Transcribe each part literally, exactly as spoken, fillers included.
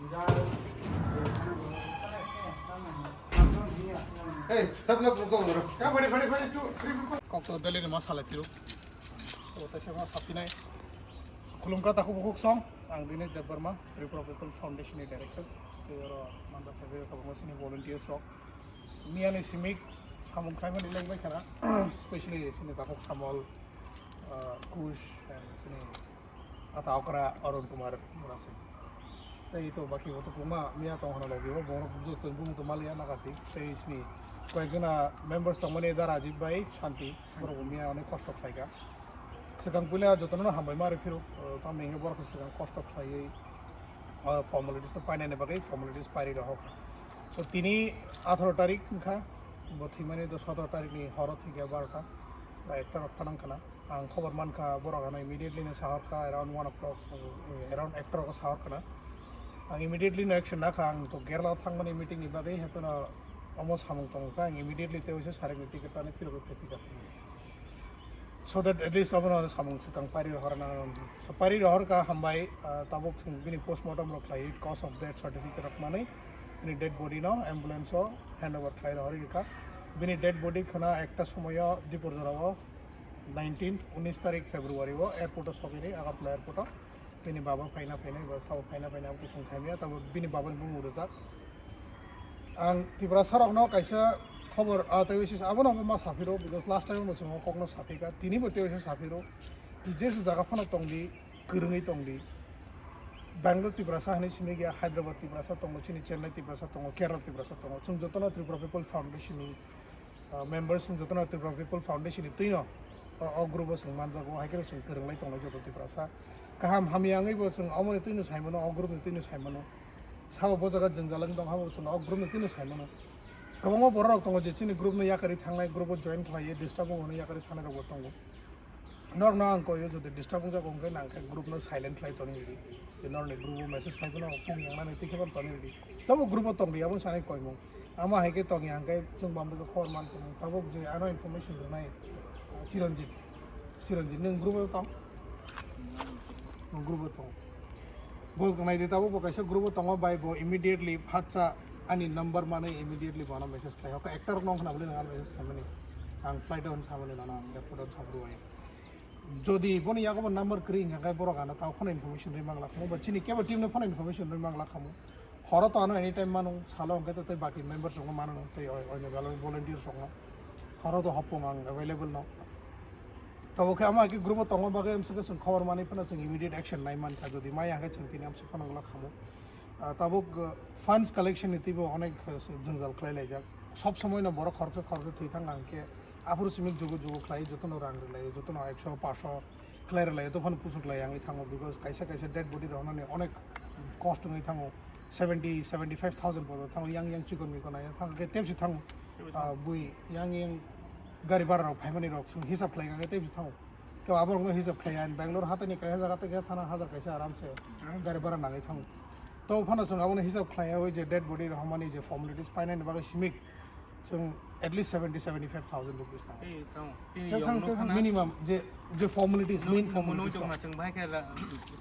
Hey, sab log ruko, ruko. Ya, bade, bade, bade, two, three, four. Kok to Delhi ni ma salai tiro. To ta sama sapinai. Khulumkha takhuk bukhuk song. Ang Dinesh Debbarma, Tripura People Foundation ni director. Tei oro manda phaibai kabangma sini volunteers rok. Miyani simi samung khlaimani lengbai khana, specially sini takhuk Samol, ah, Kush, and sini ata okra Arun Kumar Murasing. Tei to baki bo to kwbangma miya tong hwnna logi o, borok bujo tong bumung to maliya nagati. Tei sini koyekjona members tongmani da Rajiv bai Shanti, borok bo miya onek kosto khlaika. Swkang puila jotono hambai ma rw phiro, tamni hwnke borok swkang kosto khlaiwi, ah, formalities no painani bagwi formalities pairi rohor. So tini atharo tarik wngkha, bo thwimani do sotoro tarik ni horo thwikha barota ba ekta rok phanang khana. Ang khobor mankha, borok ano immediately no sahorkha, around one o'clock, eh, around ekta rogo sahorkhana. Ang immediately no action nakha, ang to Kerala thangmani meeting ni bagwi, hetono omo samung tongkha, ang immediately tei waisa sarikni ticket tani phirogwi phaiphikha. So that at least abono samung swkang pairi rohorna, so pairi rohorkha hambai, ah, tabuk bini postmortem rok khlai, cause of death certificate rok manwi, bini dead body no ambulance o handover khlai rohorwi rwkha. Bini dead body khwna ekta somoyo Dipur jorao nineteen, unis tarik February o airport o sogwi ri Agartala airport o. Bini baba phaina phainai, bo sabo phaina phainai abo kusung khaimya, tabo bini babani bumung rwjak. Ang Tiprasa rokno kaisa khobor, ah, tei sis abono bo ma saphiro, because last time bo chwng o kokno saphika, tini bo tei sis saphiro, tei jesa jaga phano tongdi, kwrwngwi tongdi. Bangalore Tiprasa hinwi simi gya, Hyderabad Tiprasa tongo, chini Chennai Tiprasa tongo, Kerala Tiprasa tongo. Chwng jotono Tripura People Foundation ni ah, members chwng jotono Tripura People Foundation ni twino o, o group o chwng manjago, hai kheno chwng kwrwnglai tongnai joto Tiprasa. Kaham hamya wngwi bo chwng omoni twino sai mano, o group ni twino sai mano. Sabo bo jaga jwngjal wng tong habo chwng o group ni twino sai mano. Kwbangma borok rok tongo je chini group no yakarwi thangnai, group o join khlaiwi disturb wngmani yakarwi thangnai rok bo tongo. Norokno ang koyo, jodi disturb wngjago hwnkhe nang khe group no silent khlai toni rwdi. Je norokni group o message phai phano kung yangnani twi khe phano toni rwdi. Tabo group o tongdi, aboni sanai koimung. Ama hai khe tongya hwnkhe chwng bam bwkha khobor man tongmung. Tabuk je ano information rwnai, ah, Chiranjit. Chiranjit, nwng group o tong? Nwng group o tong. Bo nai di, tabuk bo kaisa group o tongo, bai bo immediately phatsa ani number manwi immediately bono message khlai. Hokhe ekta rok nong khna bwlwi nang message khlaimani. Ang flight o hwn samani nono ang airport o thabrwi. Jodi boni yago bo number kwrwi wngkha khe borok ano tao phano information rwi mangla khamu, ba chini kebo team no phano information rwi mangla khamu. Horo to ano anytime manu, salo hwnkhe to tei baki members rokno mano, tei oi-, oino volunteers rokno. Horo to hopung ang available no. Tabo khe ama khe group o tongma bagwi amswk chwng khobor manwi phano chwng immediate action nai mankha, jodi maya hwnkhe chwng tini amswk phano wngla khamu. Ah, tabuk, ah, funds collection ni twibo onek, ah, jwngjal khlai laijak. Sob somoi no borok khoroksa khoroksa thwi thang ang khe aphuru simi jugo jugo khlai jotono rang rwlai, jotono ekso, paanso khlai rwlai, dophano pusu khlai wngwi thango, because kaisa kaisa dead body rok nani onek cost wngwi thango, seventy, seventy five thousand porjak thango, yang yang chikon mikon nai thang khe tebsi thango. Ah, bui yang yang gari bara rok phaimani rok chwng hisab khlai kha khe tebsi thango. To aborokno hisab khlai, ang Bangalore hatani kaisa jaga tei kaisa thana hajar kaisa aramse gari bara nangwi thango. To phano chwng abono hisab khlai, o je dead body rok hamani je formalities painani bagwi simi chwng at least seventy, seventy five thousand rupees thango. Tei thango. Tei thango, yong tei thango, nukha na. Minimum je, je formalities, nung main nung formalities tongna chwng bahai khe ra-,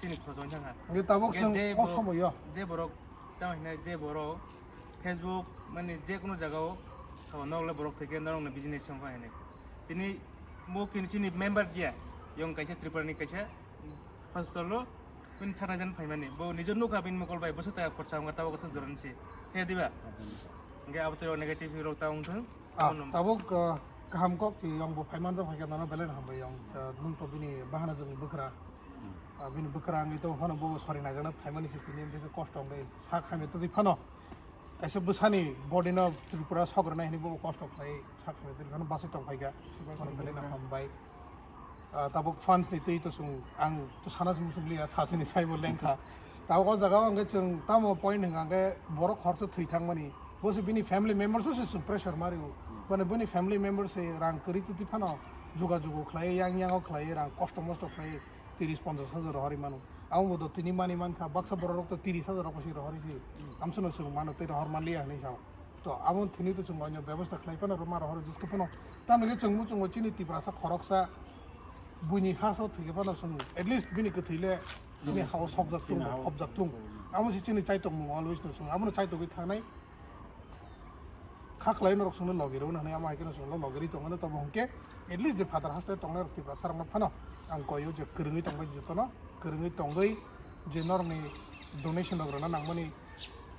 chini khoroksa wngkha. Hwnkhe tabuk je, chwng je kok borok, somoyo. Je borok tamo hinai je borok Facebook mani je kono jaga o sabo nok le borok thwikhe norokni business wngkha hinai. Tini mo kini chini member dia, yong kaisa Tripura ni kaisa hospital o bini sana jan phaimani. Bo nijo nukha bini mokol bai bwswk taka khorcha wngkha, tabuk aswk jorani se. He diba? Hwnkhe abo tei o negative rok ta wngthung. Ah, abo no tabuk, ah, kaham kok ti yong bo phaiman jok phaikha nono belai no hambai yong. Ah, nwng to bini bahana jwngni bwkhra. Ah, bini bwkhra wngwi to phano bo sori naijaknai phaimani se tini bini kosto wngwi sak hamya twi phano. Kaisa bwsani body no Tripura sok rwnai hinwi bo kosto khlai sak hamya twi phano bachwi tong phaikha. Phano belai no hambai. Ah, tabuk fans ni twi to chwng ang to sana muchung liya, sasini saibo lengkha. Tabuk o jaga o hwnkhe chwng tamo point hwnkha hwnkhe borok khoroksa thwi thangmani. Bo se bini family members o se chwng pressure mario. Mane bini family members se rang kwrwi twi phano juga jugu khlai, yang yang o khlai, rang kosto mosto khlai, tiris ponchash hajar rohorwi mano. Amo bo do tini mani mankha, baksa borok rok to tiris hajar rok se rohorwi se. Amsono chwng mano tei rohor manliya hinwi sao. To abo thini to chwng oino bebosta khlai phano rwma rohoro jiske phano. Tamni khe chwng muchungo chini Tiprasa khoroksa buini ha so thwikhe phano chwng at least bini kwthwi le bini ha-o sokjak tung, hao phobjak tung. Amo se chini chaitokmung always no chwng abono chaitogwi thangnai. Kha khlai norok chwngno logi rw hwnwi amo hai kheno chwngno logi rwi tongmano tobo hwnkhe at least je phatar haste tongnai rok Tiprasa rokno phano ang koyo je kwrwngwi tongbai jotono kwrwngwi tongwi je norokni donation rok rwna nangmani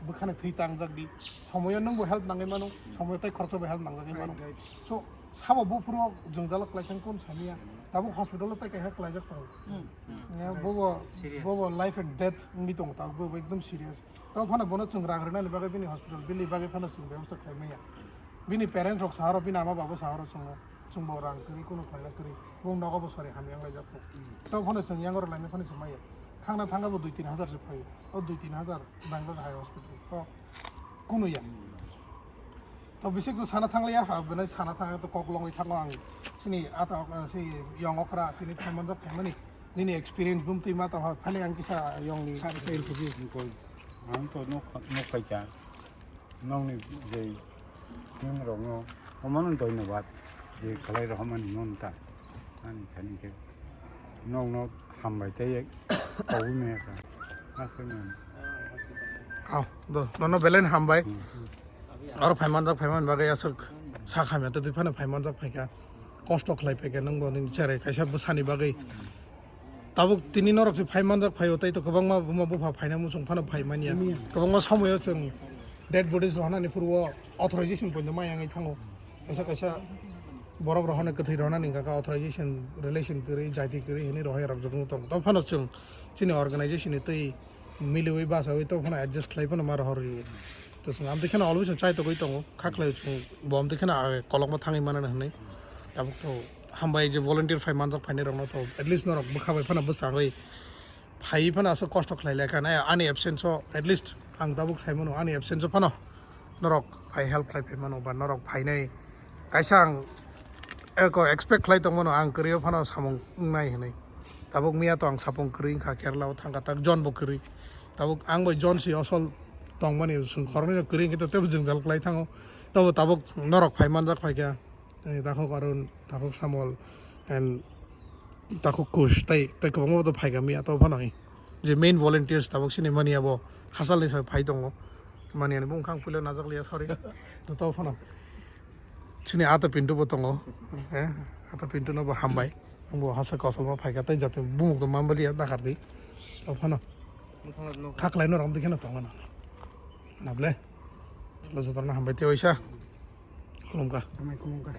bwkhani thwi tangjak di. Somoyo nwngbo help nangwi mano, somoyo tei khoroksa bo help nangjagwi mano. Right, right. So sabo buphuru jwngjalo kwlai thang kun samiya. Tabuk hospital o tei kaisa kwlaijak tongo. Hmm, hmm. Ya, bobo, serious. Bobo life and death wngwi tongo tabuk, bobo ekdom serious. Tamo phano bono chwng rang rwnani bagwi bini hospital bill ni bagwi phano chwng bebosta khlai manya. Bini parents rok sahoro, bini ama babo sahoro chwngo, chwngbo rang kwrwi, kunu khlaina kwrwi, bung nogo bo sori hamya wnglaijak kho. Tamo phano chwng yang rok laina phano chwng maya. Thangna thangna bo dui tin hazar se phaio. O dui tin hazar Bangalore hai hospital to kunu ya. To bisik to sana thangliya ha, bene sana thang to kok longwi thango ang. Sini ata, si yong okra tini thaimanjak thaimani. Nini experience bumtwi ma tong ha, phale ang kisa yongni. Sa, sa, sa, sa. Ang to nok, nok paikha. Nokni je team rokno omono dhonyobad je khlai rohormani nonta. Ani thani khe nokno hambai tei kobui maya kha. Aswk nang. Hao, do, nono belai no hambai. Hmm. Oro phaimanjak phaimani bagwi aswk sak hamya tei phano phaimanjak phaikha. Kosto khlai phaikha nwngbo nini cherai kaisa bwsani bagwi. Tabuk tini norok se phai manjak phaio, tei to kwbangma buma bupha phaina muchung phano phai manya. Manya. Kwbangma somoyo chwng dead bodies rohornani phuru o authorization poito ma yangwi thango. Kaisa kaisa borok rohornai kwthwi rohornani hwnkha khe authorization relation kwrwi, jaiti kwrwi hinwi rohorya rok jokno tongo. Tamo phano chwng chini organization ni twi miliwi bachawi tamo phano adjust khlai phano ma rohor rwo. To chwng amtwi kheno always chai togwi tongo, kha khlai chwng bo amtwi kheno age kolokma thangwi manani hwnwi. Tabuk to hambai je volunteer phai manjak phainai rokno to at least norok bwkha bai phano bwchangwi phaiwi phano aswk kosto khlai lai kha. Nai ani absence o at least ang tabuk sai mano, ani absence o phano norok phai help khlai phai mano ba norok phainai kaisa ang eko expect khlai tong mano ang kwrwi o phano samung wngnai hwnwi. Tabuk miya to ang sapung kwrwi wngkha, Kerala o thangkha tak jon bo kwrwi. Tabuk ang bai jon si osol tongmani chwng khoroknwi no kwrwi hwnkhe to teibo jwngjal kwlai thango. Tabo tabuk norok phai manjak phaikha, eh, takhuk Arun, takhuk Samol, and takhuk Kush, tei, tei kwbangma bo to phaikha miya to phano. Je main volunteers tabuk sini mani abo hasalni sai phai tongo. Mani ani bumung khang puila najak liya, sorry. To, to phano. Chini ata Pintu bo tongo. Eh, ata Pintu no bo hambai. Bo hasa kosolma phaikha tei jate bumuk to mambali ya dakar di. To phano. Khaklai no rom dikheno tongo no. Nable. Chwla jotono hambai tei oisa. Khulumkha. Hambai khulumkha.